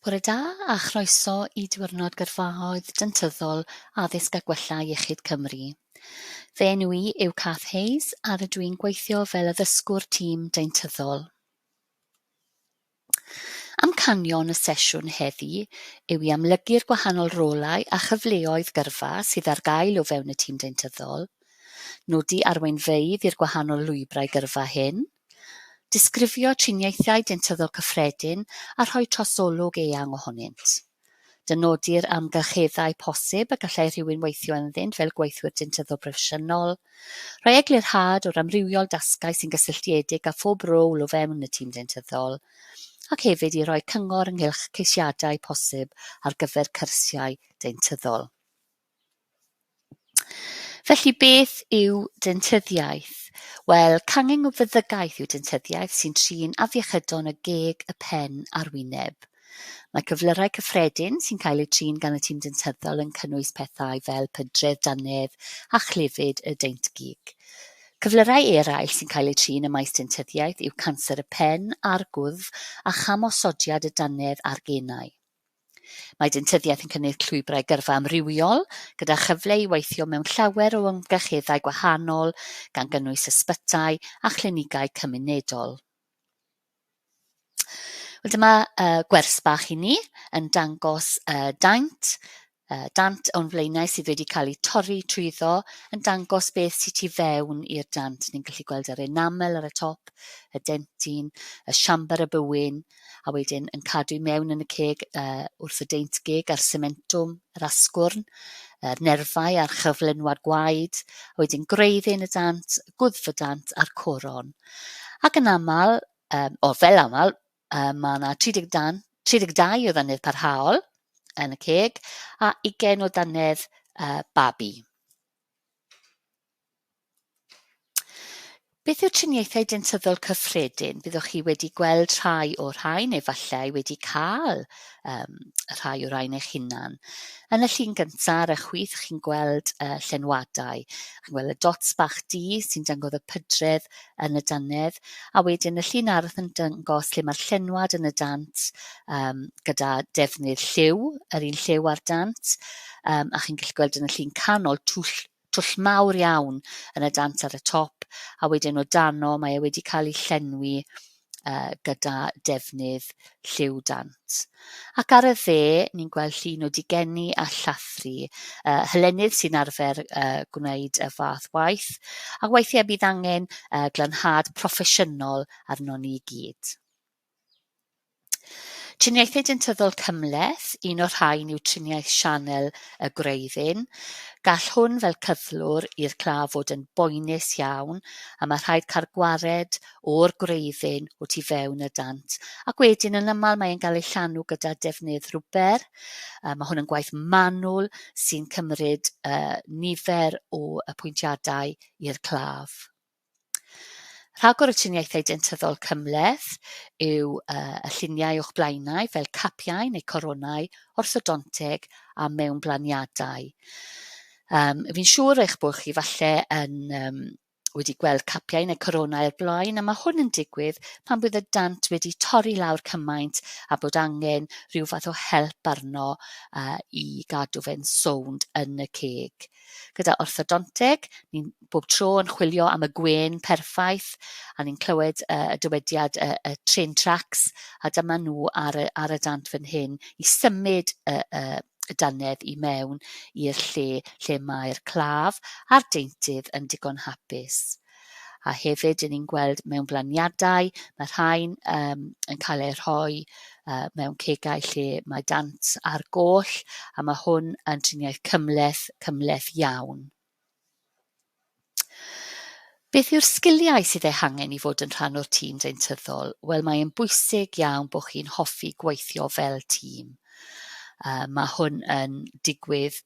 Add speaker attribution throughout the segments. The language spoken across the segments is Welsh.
Speaker 1: Bore da a chroeso i Diwrnod Gyrfaoedd Deintyddol Addysg a Gwella Iechyd Cymru. Fy enw i yw Cath Hayes a rydw i'n gweithio fel addysgwr tîm deintyddol. Amcanion y sesiwn heddi yw i amlygu'r gwahanol rolau a chyfleoedd gyrfa sydd ar gael o fewn y tîm deintyddol, nodi arweinfeydd i'r gwahanol lwybrau gyrfa hyn, Disgrifio triniaethau deintyddol cyffredin a rhoi trosolwg eang ohonynt. Dynodi'r amgylcheddau posib y gallai rhywun weithio ynddynt fel gweithwyr deintyddol proffesiynol, rhoi eglurhad o'r amrywiol dasgau sy'n gysylltiedig â phob rôl o fewn y tîm deintyddol, ac hefyd i roi cyngor ynghylch ceisiadau posib ar gyfer cyrsiau deintyddol. Felly beth yw dentyddiaeth? Wel, cangen o feddygaeth yw dentyddiaeth sy'n trin afiechydon y geg, y pen a'r wyneb. Mae cyflyrau cyffredin sy'n cael eu trin gan y tîm dentyddol yn cynnwys pethau fel pydredd dannedd a chlefyd y deintgig. Cyflyrau eraill sy'n cael eu trin ym maes dentyddiaeth yw canser y pen a'r gwddf a chamosodiad y dannedd a'r genau. Mae dentyddiaeth yn cynnig llwybrau gyrfa amrywiol, gyda chyfle i weithio mewn llawer o amgylcheddau gwahanol, gan gynnwys ysbytai a chlinigau cymunedol. Wel, dyma uh, gwers bach i ni yn dangos uh, daint, uh, dant o'n flaenau sydd wedi cael ei torri trwyddo yn dangos beth sydd tu fewn i'r dant. Ni'n gallu gweld yr enamel ar y top, y dentyn, y siambr y bywyn, a wedyn yn cadw i mewn yn y ceg uh, wrth y deintgeg a'r sementwm, yr asgwrn, yr nerfau a'r chyflenwad gwaed, a wedyn gwreiddyn y dant, gwddf y dant a'r coron. Ac yn aml, um, o fel aml, um, mae yna 30 dan, 32 o ddannedd parhaol yn y ceg a 20 o dannedd uh, babi. Beth yw'r triniaethau dentyddol cyffredin? Byddwch chi wedi gweld rhai o'r rhain, efallai wedi cael um, rhai o'r rhain eich hunan. Yn y llun gyntaf ar y chwith, chi'n gweld uh, llenwadau. Chi'n gweld y dots bach du sy'n dangos y pydredd yn y dannedd, a wedyn y llun arall yn dangos lle mae'r llenwad yn y dant um, gyda defnydd lliw, yr un lliw a'r dant, um, a chi'n gallu gweld yn y llun canol twll twll mawr iawn yn y dant ar y top, a wedyn o dano mae e wedi cael ei llenwi uh, gyda defnydd lliw dant. Ac ar y dde, ni'n gweld llun o digenni a llathru, uh, hylenydd sy'n arfer uh, gwneud y fath waith, a weithiau bydd angen uh, glanhad proffesiynol arnon ni gyd. Triniaethau dentyddol cymhleth, un o'r rhain yw triniaeth sianel y gwreiddyn. Gall hwn fel cyflwr i'r claf fod yn boenus iawn a mae rhaid cael gwared o'r gwreiddyn o tu fewn y dant. Ac wedyn yn aml mae'n cael ei llanw gyda defnydd rwber. Mae hwn yn gwaith manwl sy'n cymryd uh, nifer o apwyntiadau i'r claf. Rhagor o triniaethau dentyddol cymhleth yw uh, y lluniau o'ch blaenau fel capiau neu coronau, orthodonteg a mewnblaniadau. Um, fi'n siŵr eich bod chi falle yn um, wedi gweld capiau neu coronau o'r blaen, a mae hwn yn digwydd pan bydd y dant wedi torri lawr cymaint a bod angen rhyw fath o help arno uh, i gadw fe'n sownd yn y ceg. Gyda orthodonteg, ni'n bob tro yn chwilio am y gwên perffaith, a ni'n clywed uh, y dywediad y, y train tracks, a dyma nhw ar y, ar y dant fan hyn i symud y, y, y dannedd i mewn i'r lle lle mae'r claf a'r deintydd yn digon hapus. A hefyd, 'yn ni'n gweld mewn blaniadau, mae rhain um, yn cael eu rhoi uh, mewn cegau lle mae dant ar goll, a mae hwn yn triniaeth cymhleth, cymhleth iawn. Beth yw'r sgiliau sydd eu hangen i fod yn rhan o'r tîm deintyddol? Wel, mae'n bwysig iawn bod chi'n hoffi gweithio fel tîm. Uh, mae hwn yn digwydd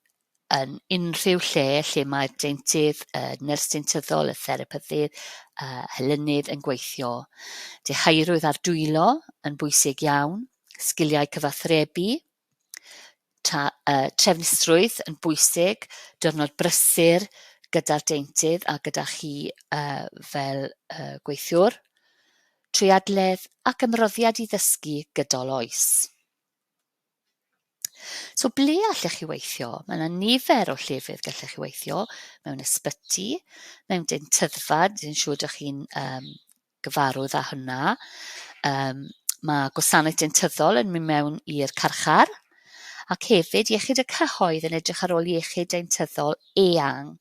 Speaker 1: yn unrhyw lle lle mae'r deintydd, y nyrs deintyddol, y therapyddydd, y hylynydd yn gweithio. Dehaerwydd ar dwylo yn bwysig iawn, sgiliau cyfathrebu, ta, uh, trefnusrwydd yn bwysig, diwrnod brysur gyda'r deintydd a gyda chi uh, fel uh, gweithiwr, trwyadledd ac ymroddiad i ddysgu gydol oes. So ble allech chi weithio? Mae yna nifer o llefydd gallech chi weithio, mewn ysbyty, mewn deintyddfa, dwi'n siŵr dych chi'n gyfarwydd â hwnna. Mae gwasanaeth deintyddol yn mynd mewn i'r carchar, ac hefyd iechyd y cyhoedd yn edrych ar ôl iechyd deintyddol eang.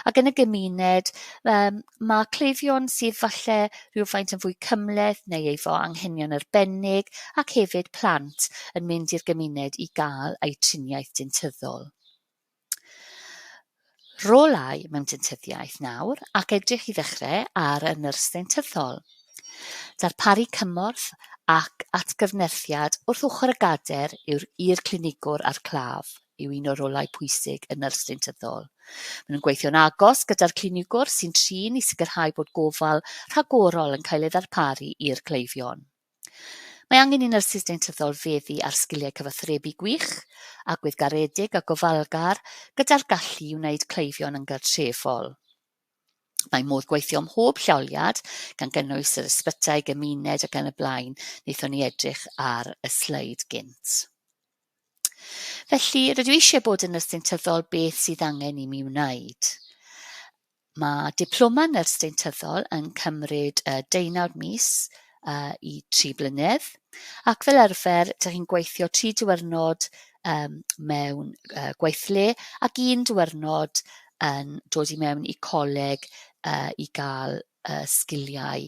Speaker 1: Ac yn y gymuned, mae cleifion sydd falle rhywfaint yn fwy cymhleth neu efo anghenion arbennig ac hefyd plant yn mynd i'r gymuned i gael eu triniaeth deintyddol. Rolau mewn deintyddiaeth nawr ac edrych i ddechrau ar y nyrs ddeintyddol. Darparu cymorth ac atgyfnerthiad wrth ochr y gadair i'r clinigwr a'r claf yw un o rolau pwysig y nyrs deintyddol. Maen nhw'n gweithio'n agos gyda'r clinigwr sy'n trin i sicrhau bod gofal rhagorol yn cael ei ddarparu i'r cleifion. Mae angen i nyrsys deintyddol feddu ar sgiliau cyfathrebu gwych, agwedd garedig a gofalgar, gyda'r gallu i wneud cleifion yn gartrefol. Mae modd gweithio ym mhob lleoliad, gan gynnwys yr ysbytai, gymuned ac yn y blaen. Wnaethon ni edrych ar y sleid gynt. Felly, rydw i eisiau bod yn nyrs deintyddol, beth sydd angen i mi wneud? Mae diploma nyrs deintyddol yn cymryd 18 mis i 3 blynedd, ac fel arfer, dych chi'n gweithio 3 diwrnod mewn gweithle ac 1 diwrnod yn dod i mewn i coleg i gael sgiliau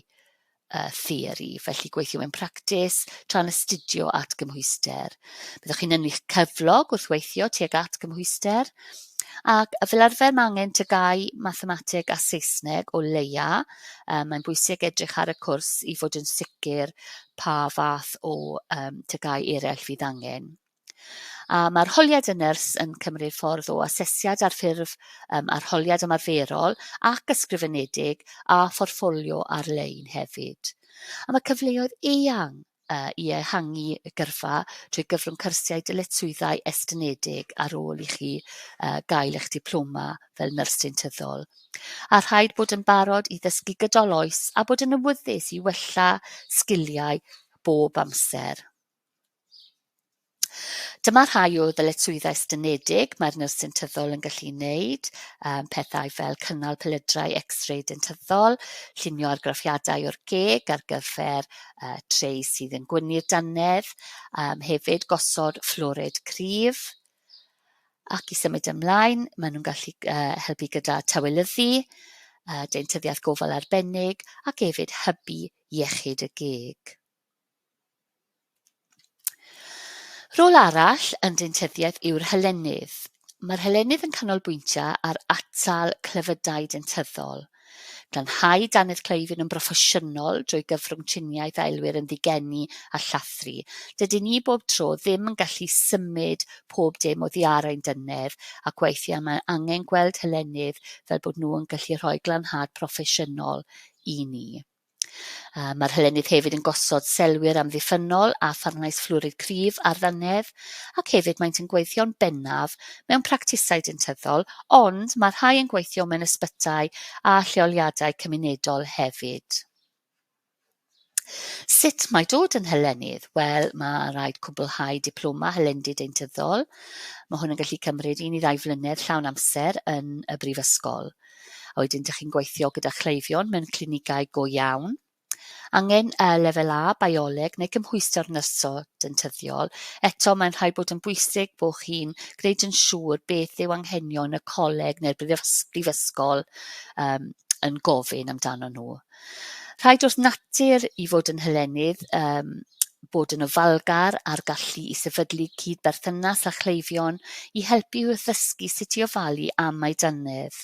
Speaker 1: theori, felly gweithio mewn practis tra'n astudio at gymhwyster. Byddwch chi'n ennill cyflog wrth weithio tuag at gymhwyster, ac fel arfer mae angen TGAU, mathemateg a Saesneg o leia. Mae'n bwysig edrych ar y cwrs i fod yn sicr pa fath o TGAU eraill fydd angen. A mae arholiad y nyrs yn cymryd ffordd o asesiad ar ffurf arholiad ymarferol ac ysgrifenedig a phortffolio ar-lein hefyd. A mae cyfleoedd eang i ehangu gyrfa trwy gyfrwng cyrsiau dyletswyddau estynedig ar ôl i chi gael eich diploma fel nyrs deintyddol. A rhaid bod yn barod i ddysgu gydol oes a bod yn awyddus i wella sgiliau bob amser. Dyma rhai o ddyletswyddau estynedig mae'r nyrs deintyddol yn gallu wneud, pethau fel cynnal pelydrau X-ray deintyddol, llunio argraffiadau o'r geg ar gyfer trei sydd yn gwynnu'r dannedd, hefyd gosod fflworid cryf. Ac i symud ymlaen, maen nhw'n gallu helpu gyda tawelyddu, deintyddiaeth gofal arbennig ac hefyd hybu iechyd y geg. Rôl arall yn deintyddiaeth yw'r hylenydd. Mae'r hylenydd yn canolbwyntio ar atal clefydau deintyddol, glanhau dannedd cleifion yn broffesiynol drwy gyfrwng triniaeth a elwir yn ddigeni a llathru. Dydyn ni bob tro ddim yn gallu symud pob dim oddi ar ein dannedd ac weithiau mae angen gweld hylenydd fel bod nhw yn gallu rhoi glanhad proffesiynol i ni. Mae'r hylenydd hefyd yn gosod selwyr amddiffynnol a ffarnais fflwrid cryf ar ddannedd, ac hefyd maent yn gweithio'n bennaf mewn practisau deintyddol, ond mae rhai yn gweithio mewn ysbytai a lleoliadau cymunedol hefyd. Sut mae dod yn hylenydd? Wel, mae rhaid cwblhau diploma hylendid deintyddol. Mae hwn yn gallu cymryd 1 i 2 flynedd llawn amser yn y brifysgol. A wedyn dych chi'n gweithio gyda chleifion mewn clinigau go iawn. Angen lefel A, bioleg neu gymhwyster nyrsio dentyddiol. Eto, mae'n rhaid bod yn bwysig bod chi'n gwneud yn siŵr beth yw anghenion y coleg neu'r brifysgol yn gofyn amdano nhw. Rhaid wrth natur i fod yn hylenydd, bod yn ofalgar a'r gallu i sefydlu cydberthynas â chleifion i helpu wrth ddysgu sut i ofalu am eu dannedd.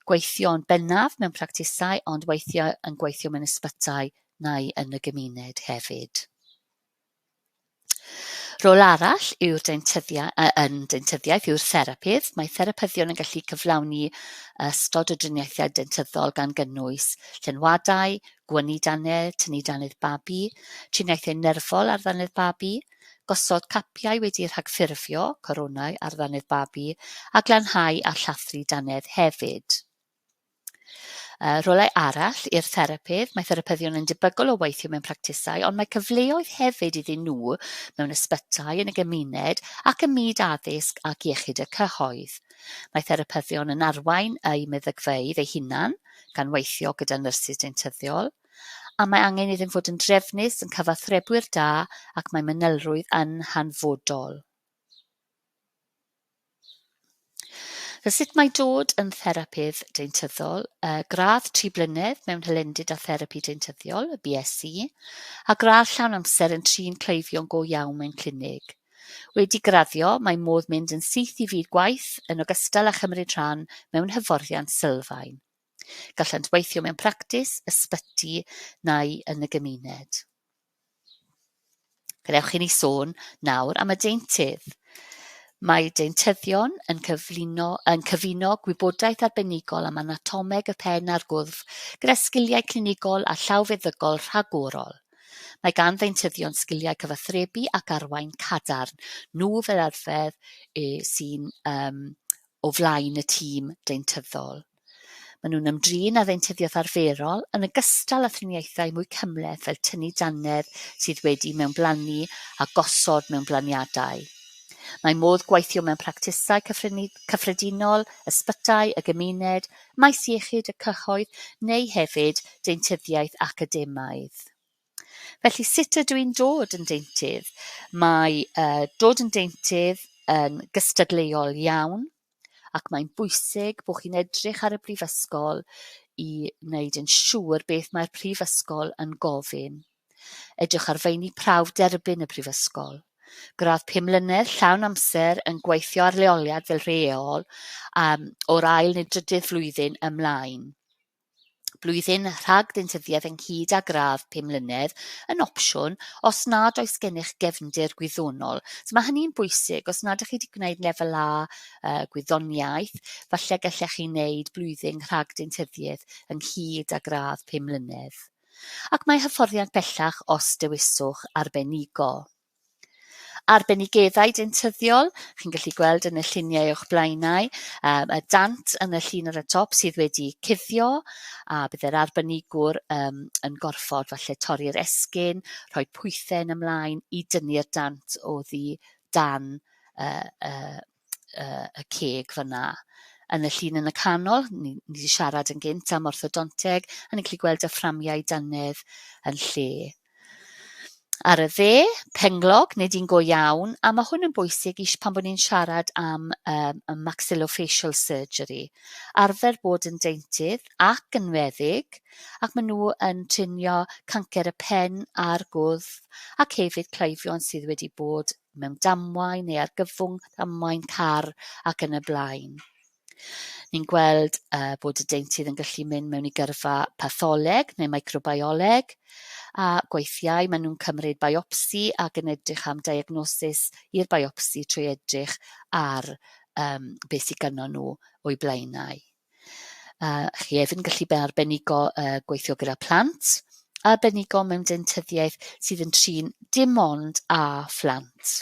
Speaker 1: Gweithio'n bennaf mewn practisau, ond weithiau yn gweithio mewn ysbytai neu yn y gymuned hefyd. Rôl arall yw'r yn deintyddiaeth yw'r therapydd. Mae therapyddion yn gallu cyflawni ystod o driniaethau deintyddol gan gynnwys llenwadau, gwynnu dannedd, tynnu dannedd babi, triniaethau nerfol ar ddannedd babi, gosod capiau wedi'u rhagffurfio, coronau ar ddannedd babi, a glanhau a llathru dannedd hefyd. Rolau arall i'r therapydd, mae therapyddion yn debygol o weithio mewn practisau, ond mae cyfleoedd hefyd iddyn nhw mewn ysbytai yn y gymuned ac ym myd addysg ac iechyd y cyhoedd. Mae therapyddion yn arwain eu meddygfeydd eu hunan, gan weithio gyda nyrsys deintyddiol, a mae angen iddyn fod yn drefnus, yn cyfathrebwyr da ac mae manylrwydd yn hanfodol. So sut mae dod yn therapydd deintyddol? Gradd 3 blynedd mewn hylendid a therapi deintyddiol, y BSc, a gradd llawn amser yn trin cleifion go iawn mewn clinig. Wedi graddio, mae modd mynd yn syth i fyd gwaith yn ogystal â chymryd rhan mewn hyfforddiant sylfaen. Gallant weithio mewn practis, ysbyty neu yn y gymuned. Gadewch i ni sôn nawr am y deintydd. Mae deintyddion yn, cyflino, yn cyfuno gwybodaeth arbenigol am anatomeg y pen a'r gwddf gyda sgiliau clinigol a llawfeddygol rhagorol. Mae gan ddeintyddion sgiliau cyfathrebu ac arwain cadarn. Nhw fel arfer sy'n o flaen y tîm deintyddol. Maen nhw'n ymdrin â ddeintyddiaeth arferol yn ogystal â thriniaethau mwy cymhleth fel tynnu dannedd sydd wedi mewnblannu a gosod mewnblaniadau. Mae modd gweithio mewn practisau cyffredinol, ysbytai, y gymuned, maes iechyd y cyhoedd neu hefyd deintyddiaeth academaidd. Felly sut ydw i'n dod yn deintydd? Mae dod yn deintydd yn gystadleuol iawn, ac mae'n bwysig bod chi'n edrych ar y brifysgol i wneud yn siŵr beth mae'r prifysgol yn gofyn. Edrych ar feini prawf derbyn y prifysgol. Gradd 5 mlynedd llawn amser yn gweithio ar leoliad fel rheol o'r ail neu drydydd flwyddyn ymlaen. Blwyddyn rhag deintyddiaeth ynghyd â gradd 5 mlynedd yn opsiwn os nad oes gennych gefndir gwyddonol. So mae hynny'n bwysig os nad ydych chi wedi gwneud lefel A gwyddoniaeth, falle gallech chi wneud blwyddyn rhag deintyddiaeth ynghyd â gradd 5 mlynedd. Ac mae hyfforddiant bellach os dewiswch arbenigo. Arbenigeddau deintyddiol, chi'n gallu gweld yn y lluniau o'ch blaenau, y dant yn y llun ar y top sydd wedi cuddio, a bydd yr arbenigwr yn gorfod falle torri'r esgyn, rhoi pwythen ymlaen i dynnu'r dant oddi dan y ceg fyna. Yn y llun yn y canol, ni wedi siarad yn gynt am orthodonteg, a ni'n gallu gweld y fframiau dannedd yn lle. Ar y dde, penglog, nid un go iawn, a mae hwn yn bwysig i pan bod ni'n siarad am y maxillofacial surgery. Arfer bod yn deintydd ac yn feddyg, ac maen nhw yn trinio cancer y pen a'r gwddf, ac hefyd cleifion sydd wedi bod mewn damwain neu argyfwng damwain car ac yn y blaen. Ni'n gweld bod y deintydd yn gallu mynd mewn i gyrfa patholeg neu microbioleg, a gweithiau maen nhw'n cymryd biopsi ac yn edrych am diagnosis i'r biopsi trwy edrych ar beth sydd gynnon nhw o'u blaenau. Chi hefyd yn gallu arbenigo gweithio gyda plant, arbenigo mewn deintyddiaeth sydd yn trin dim ond â phlant.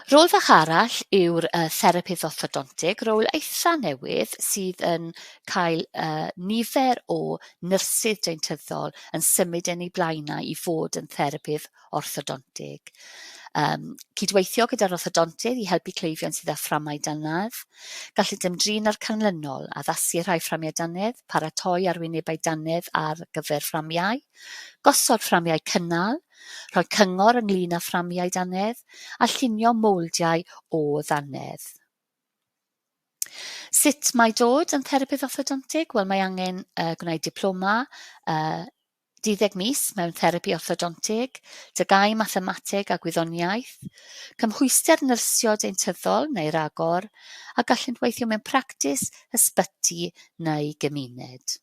Speaker 1: Rôl fach arall yw'r therapydd orthodontig, rôl eitha newydd sydd yn cael nifer o nyrsys deintyddol yn symud yn eu blaenau i fod yn therapydd orthodontig. Cydweithio gyda'r orthodontydd i helpu cleifion sydd â fframau dannedd. Gallant ymdrin â'r canlynol, addasu rhai fframiau dannedd, paratoi arwynebau dannedd ar gyfer fframiau, gosod fframiau cynnal, rhoi cyngor ynglyn â fframiau dannedd a llunio mowldiau o ddannedd. Sut mae dod yn therapydd orthodontig? Wel, mae angen gwneud diploma 12 mis mewn therapi orthodontig, dygau mathemateg a gwyddoniaeth, cymhwyster nyrsio deintyddol neu ragor, a gallent weithio mewn practis, ysbyty neu gymuned.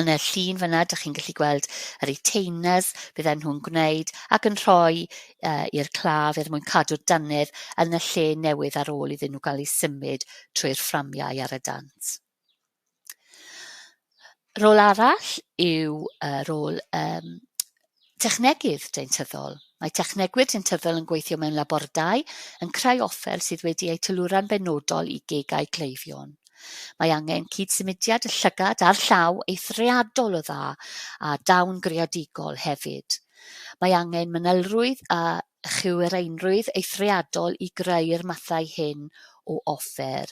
Speaker 1: Yn y llun fyna, dych chi'n gallu gweld y retainers bydden nhw'n gwneud ac yn rhoi i'r claf er mwyn cadw'r dannedd yn y lle newydd ar ôl iddyn nhw gael eu symud trwy'r fframiau ar y dant. Rôl arall yw rôl technegydd deintyddol. Mae technegwyr deintyddol yn gweithio mewn labordai yn creu offer sydd wedi eu teilwra'n benodol i gegau cleifion. Mae angen cydsymudiad y llygad a'r llaw eithriadol o dda a dawn greadigol hefyd. Mae angen manylrwydd a chywireinrwydd eithriadol i greu'r mathau hyn o offer.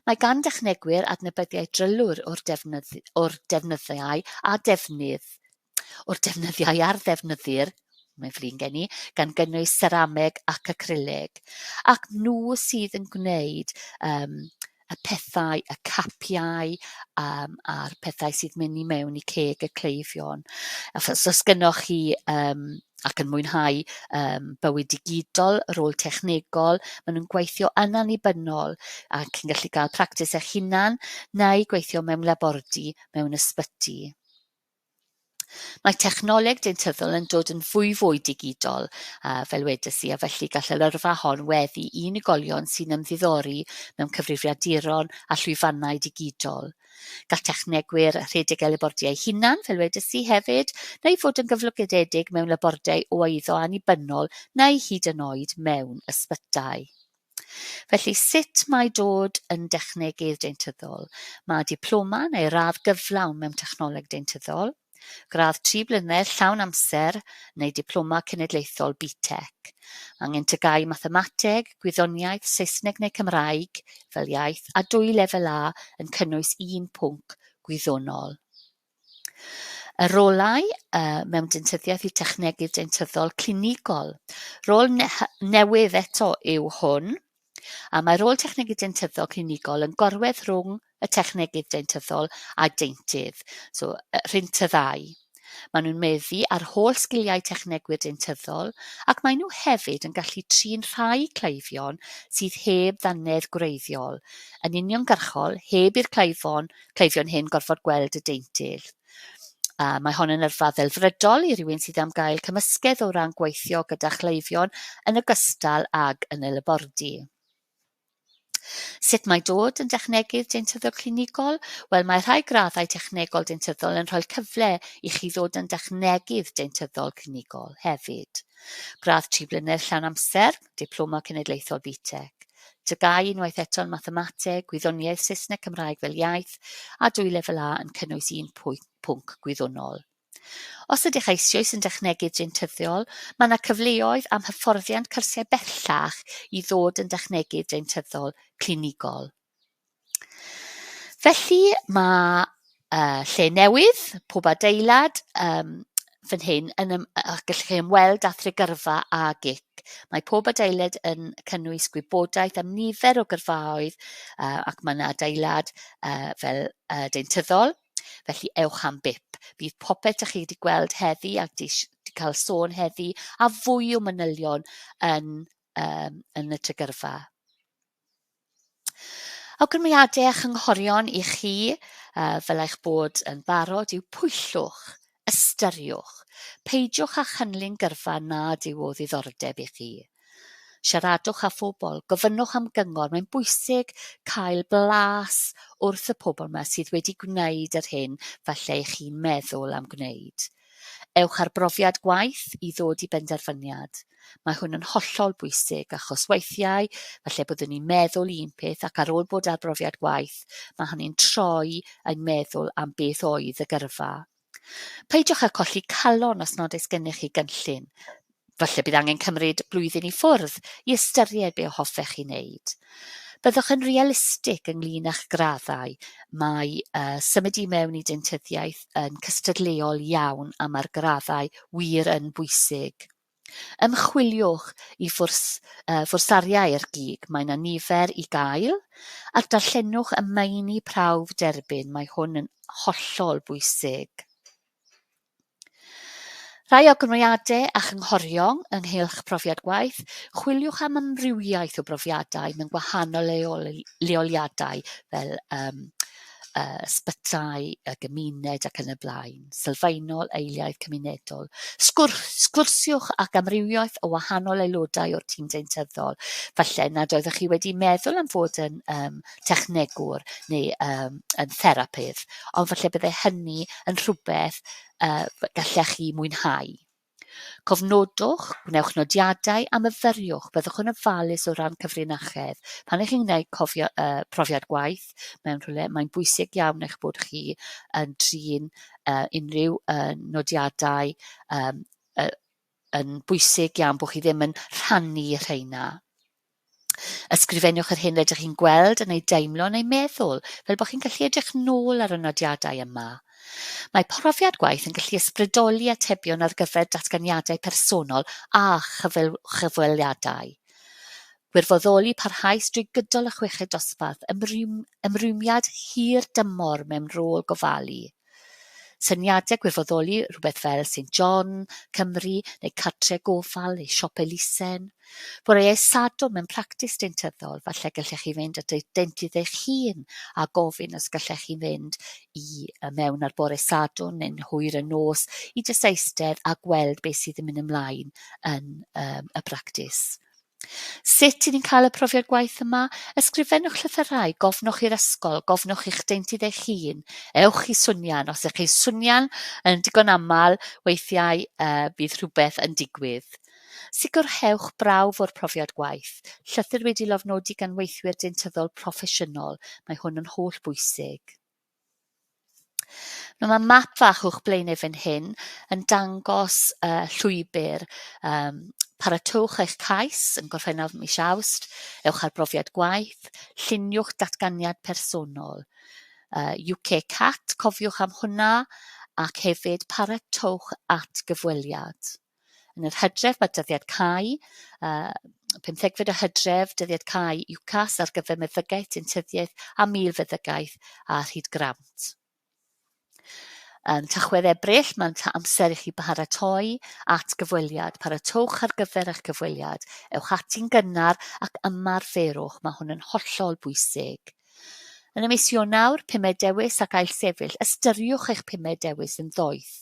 Speaker 1: Mae gan dechnegwyr adnabyddiaeth drylwyr o'r, defnydd, o'r defnyddiau a defnydd o'r defnyddiau a'r ddefnyddir, mae'n flin gen i, gan gynnwys serameg ac acrylig. Ac nhw sydd yn gwneud y pethau, y capiau a'r pethau sydd mynd i mewn i ceg y cleifion. Achos os gynnoch chi ac yn mwynhau bywyd digidol, rôl technegol, maen nhw'n gweithio yn annibynnol ac yn gallu cael practis eich hunan neu gweithio mewn labordy mewn ysbyty. Mae technoleg deintyddol yn dod yn fwyfwy digidol, fel wedes i, a felly gall yr yrfa hon weddu i unigolion sy'n ymddiddori mewn cyfrifiaduron a llwyfannau digidol. Gall technegwyr rhedeg eu labordiau hunan, fel wedes i hefyd, neu fod yn gyflogedig mewn labordai o eiddo annibynnol neu hyd yn oed mewn ysbytai. Felly, sut mae dod yn dechnegydd deintyddol? Mae diploma neu radd gyflawn mewn technoleg deintyddol, gradd 3 blynedd llawn amser neu diploma cenedlaethol BTEC. Mae angen TGAU mathemateg, gwyddoniaeth, Saesneg neu Cymraeg fel iaith a 2 lefel A yn cynnwys un pwnc gwyddonol. Y rolau mewn deintyddiaeth yw technegydd deintyddol clinigol. Rôl ne newydd eto yw hwn, a mae rôl technegydd deintyddol clinigol yn gorwedd rhwng y technegydd deintyddol a deintydd, so rhynt y ddau. Maen nhw'n meddu ar holl sgiliau technegwyr deintyddol ac maen nhw hefyd yn gallu trin rhai cleifion sydd heb ddannedd gwreiddiol, yn uniongyrchol heb i'r cleifon, cleifion hyn gorfod gweld y deintydd. Mae hon yn yrfa ddelfrydol i rywun sydd am gael cymysgedd o ran gweithio gyda chleifion yn ogystal ag yn y labordy. Sut mae dod yn dechnegydd deintyddol clinigol? Wel, mae rhai graddau technegol deintyddol yn rhoi cyfle i chi ddod yn dechnegydd deintyddol clinigol hefyd. Gradd 3 blynedd llawn amser, Diploma Cenedlaethol BTEC. TGAU unwaith eto yn mathemateg, gwyddoniaeth Saesneg Cymraeg fel iaith, a 2 lefel A yn cynnwys un pwnc gwyddonol. Os ydych eisoes yn dechnegydd deintyddiol, mae yna cyfleoedd am hyfforddiant cyrsiau bellach i ddod yn dechnegydd deintyddol clinigol. Felly mae lle newydd, pob adeilad fan hyn, yn ym, gallwch chi ymweld â Thregyrfa a GIC. Mae pob adeilad yn cynnwys gwybodaeth am nifer o gyrfaoedd ac mae yna adeilad fel deintyddol, felly ewch am bip. Bydd popeth ydych chi wedi gweld heddi ac wedi cael sôn heddi a fwy o manylion yn y Tregyrfa. Awgrymiadau a chynghorion i chi, fel eich bod yn barod, yw pwyllwch, ystyriwch, peidiwch â chynllun gyrfa nad yw o ddiddordeb i chi. Siaradwch â phobl, gofynnwch am gyngor, mae'n bwysig cael blas wrth y pobl yma sydd wedi gwneud yr hyn falle i chi'n meddwl am gwneud. Ewch ar brofiad gwaith i ddod i benderfyniad. Mae hwn yn hollol bwysig achos weithiau falle byddwn ni'n meddwl un peth ac ar ôl bod ar brofiad gwaith mae hynny'n troi ein meddwl am beth oedd y gyrfa. Peidiwch â colli calon os nad oes gennych chi gynllun. Falle bydd angen cymryd blwyddyn i ffwrdd i ystyried be hoffech chi wneud. Byddwch yn realistig ynglyn â'ch graddau. Mae symud i mewn i deintyddiaeth yn cystadleuol iawn a mae'r graddau wir yn bwysig. Ymchwiliwch i fwrsariau'r GIG, mae yna nifer i gael, a darllenwch y meini prawf derbyn, mae hwn yn hollol bwysig. Rhai awgrymiadau a chynghorion ynghylch profiad gwaith, chwiliwch am amrywiaeth o brofiadau mewn gwahanol leoliadau fel ysbytai, y gymuned ac yn y blaen, sylfaenol, eiliaeth, cymunedol. Sgwrsiwch ac amrywiaeth o wahanol aelodau o'r tîm deintyddol. Falle nad oeddech chi wedi meddwl am fod yn technegwr neu yn therapydd, ond falle byddai hynny yn rhywbeth gallech chi mwynhau. Cofnodwch, gwnewch nodiadau a myfyriwch, byddwch yn ofalus o ran cyfrinachedd. Pan ych chi'n gwneud cofio, profiad gwaith mewn rhywle, mae'n bwysig iawn eich bod chi yn trin unrhyw nodiadau yn bwysig iawn bod chi ddim yn rhannu rheina. Ysgrifennwch yr hyn rydych chi'n gweld yn ei deimlo neu meddwl, fel bod chi'n gallu edrych nôl ar y nodiadau yma. Mae profiad gwaith yn gallu ysbrydoli atebion ar gyfer datganiadau personol a chyfweliadau. Gwirfoddoli parhaus drwy gydol y chweched dosbarth, ymrwymiad hir dymor mewn rôl gofalu. Syniadau gwirfoddoli, rhywbeth fel St John, Cymru, neu cartre gofal, neu siop elusen. Boreau Sadwrn mewn practis deintyddol, falle gallech chi fynd at eich deintydd eich hun a gofyn os gallech chi fynd i mewn ar bore Sadwrn neu'n hwyr y nos i jyst eistedd a gweld beth sydd yn mynd ymlaen yn y practis. Sut i ni'n cael y profiad gwaith yma? Ysgrifennwch llythyrau, gofnwch i'r ysgol, gofnwch i'ch deintydd eich hun, ewch i swnian. Os ydych chi'n swnian yn digon aml, weithiau bydd rhywbeth yn digwydd. Sicrhewch brawf o'r profiad gwaith. Llythyr wedi lofnodi gan weithwyr deintyddol proffesiynol, mae hwn yn holl bwysig. Nawr mae map fach o'ch blaenau fan hyn yn dangos llwybr. Paratowch eich cais yn Gorffennaf mis Awst, ewch ar brofiad gwaith, lluniwch datganiad personol. UK CAT, cofiwch am hwnna, ac hefyd paratowch at gyfweliad. Yn yr hydref mae dyddiad cau, 15fed o Hydref, dyddiad cau UCAS ar gyfer meddygaeth, dentyddiaeth a milfeddygaeth a rhyd grant. Yn Tachwedd Ebrill, mae'n amser i chi baratoi at gyfweliad. Paratowch ar gyfer eich cyfweliad. Ewch ati'n gynnar ac ymarferwch. Mae hwn yn hollol bwysig. Yn y mis Ionawr, pumed dewis ac ailsefyll, ystyriwch eich pumed dewis yn ddoeth.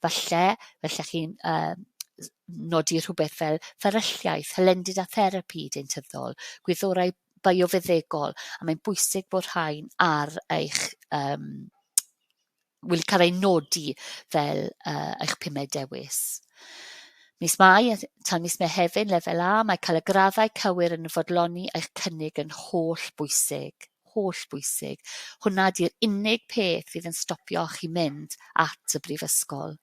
Speaker 1: Falle, felly chi'n nodi rhywbeth fel fferylliaeth, hylendid a therapi deintyddol, gwyddorau biofeddygol, a mae'n bwysig bod rhain ar eich wedi cael ei nodi fel eich pumed dewis. Mis Mai tan mis Mehefin, lefel A, mae cael y graddau cywir yn fodloni eich cynnig yn holl bwysig. Holl bwysig. Hwna di'r unig peth fydd yn stopio chi mynd at y brifysgol.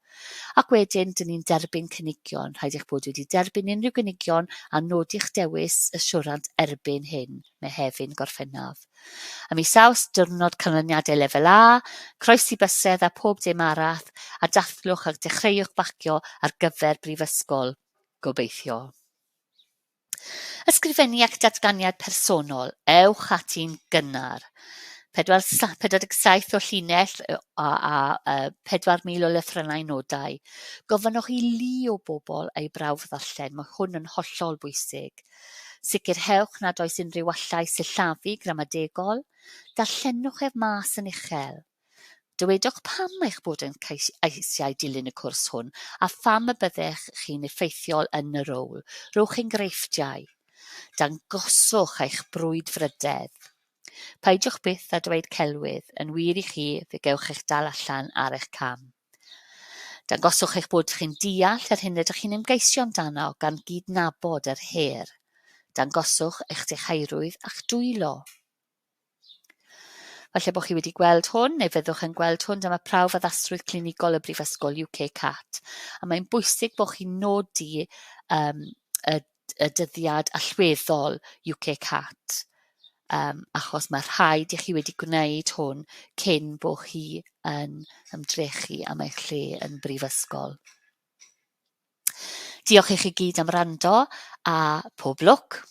Speaker 1: Ac wedyn, dyn ni'n derbyn cynigion. Rhaid eich bod wedi derbyn unrhyw gynigion a nodi'ch dewis y siwrant erbyn hyn, Mehefin, Gorffennaf. A mis Awst, diwrnod canlyniadau lefel A, croesi bysedd a pob dim arall, a dathlwch ac dechreuwch bacio ar gyfer brifysgol, gobeithio. Ysgrifennu ac datganiad personol, ewch ati'n gynnar. 47 o llinell a 4,000 o lythrennau nodau. Gofynnwch i lu o bobl ei brawf ddarllen, mae hwn yn hollol bwysig. Sicrhewch nad oes unrhyw wallau sillafu gramadegol. Darllenwch ef mas yn uchel. Dywedwch pam eich bod yn eisiau dilyn y cwrs hwn a pham y byddech chi'n effeithiol yn y rôl. Rhowch enghreifftiau. Dangoswch eich brwdfrydedd. Peidiwch byth â dweud celwydd, yn wir i chi, fe gewch eich dal allan ar eich cam. Dangoswch eich bod chi'n deall yr hyn ydych chi'n ymgeisio amdano gan gydnabod yr her. Dangoswch eich dechaerwydd a'ch dwylo. Falle bod chi wedi gweld hwn, neu fyddwch yn gweld hwn, dyma prawf addasrwydd clinigol y Brifysgol UK CAT. A mae'n bwysig bod chi'n nodi y dyddiad allweddol UK CAT, achos mae rhaid i chi wedi gwneud hwn cyn bod chi yn ymdrechu am eich lle yn brifysgol. Diolch i chi gyd am wrando a pob lwc!